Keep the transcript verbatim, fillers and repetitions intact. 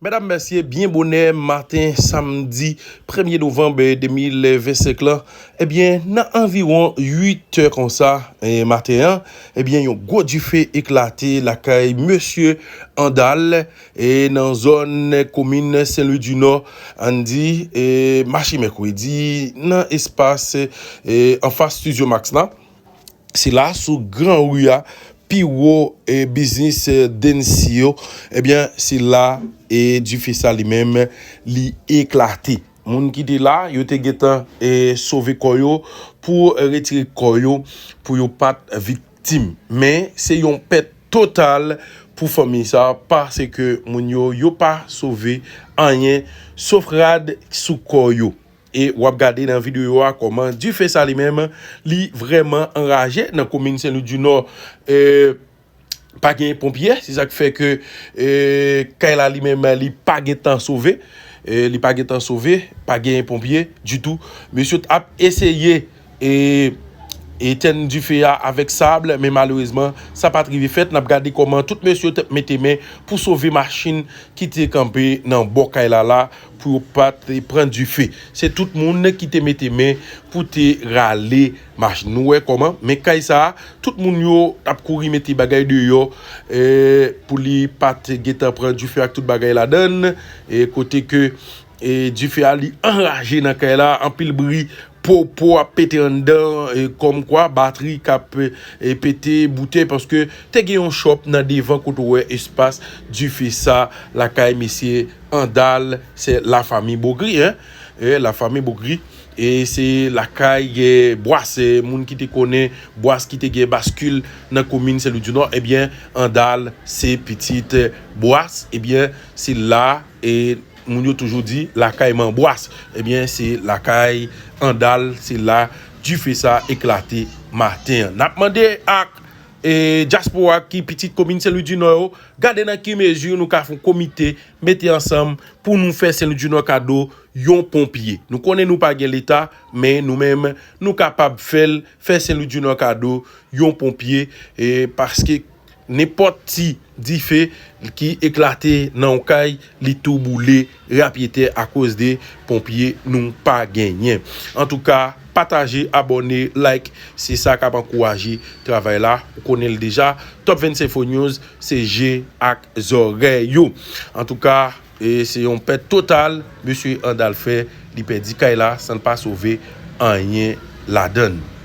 Medam, mesye, byen bonè maten samdi premye novanm de mil vennsenk lan, ebyen, nan anviwon uit è konsa, e, maten an, ebyen, yon gwo dife eklate lakay mesye Andal, e, nan zòn komin Sen Lwi di Nò, ann di, e, mache mèkredi, nan espas, e, anfas Studio Max la. Se la, sou gran ri a, pi wo, e, biznis, e, Densi yo, ebyen, se la, e, dife sa li menm, li eklate. Moun ki te la, yo te gentan, e, sove kò yo pou, e, retire kò yo, pou yo pa t viktim. Men, se yon pèt total pou fanmi sa, paske moun yo, yo pa sove anyen, sof rad sou kò yo. E w ap gade nan videyo a kòman dife sa li menm, li vrèman anraje nan komin Sen Lwi di Nò. E, pa gen ponpye, se sa k fè ke, e, kay la li menm, li pa gentan sove. E, li pa gentan sove, pa gen ponpye ditou. Mesye t ap eseye, e, etèn dife a avèk sab, men malerezman, sa pa t rive fèt. N ap gade kòman tout mesye yo t ap mete men pou sove machin ki te kanpe nan bò kay la la, pou yo pa t pran dife. Se tout moun ki te mete men pou te rale machin. Nou wè kòman, men kay sa a, tout moun yo t ap kouri mete bagay deyò, e, pou li pa t gentan pran dife ak tout bagay ladan l, e, kote ke, e, dife a li anraje nan kay la, anpil bri, po, po ap pete anndan, e, kòmkwa batri k ap, e, pete, boutèy, paske te gen yon chòp nan devan kote w wè espas dife sa lakay mesye Andal, se lafanmi Bogri, en. E, lafanmi Bogri. E se lakay, e, Bwas, e, moun ki te konnen Bwas ki te gen baskil nan komin Sen Lwi di Nò, ebyen, Andal se pitit, e, Bwas, ebyen, se la, e, moun yo toujou di, lakay Man Bwas, ebyen, se lakay Andal, se la dife sa eklate maten an. N ap mande ak, e, dyaspora ki pitit komin Sen Lwi di Nò yo, gade nan ki mezi nou ka fè yon komite, mete ansanm pou nou fè Sen Lwi di Nò kado yon ponpye. Nou konnen nou pa gen Leta, men nou menm, nou kapab fè l, fè Sen Lwi di Nò kado yon ponpye, e, paske nenpòt ti dife ki eklate nan yon kay, li tou boule rapyetè akoz de ponpye nou pa genyen. Antouka, pataje, abòne, like, se sa k ap ankouraje travay la. Ou konnen l deja, Top vennsenk Info News, se je ak zòrèy yo. Antouka, e, se yon pèt total, mesye Andal fè, li pèdi kay la, san l pa sove anyen ladan l.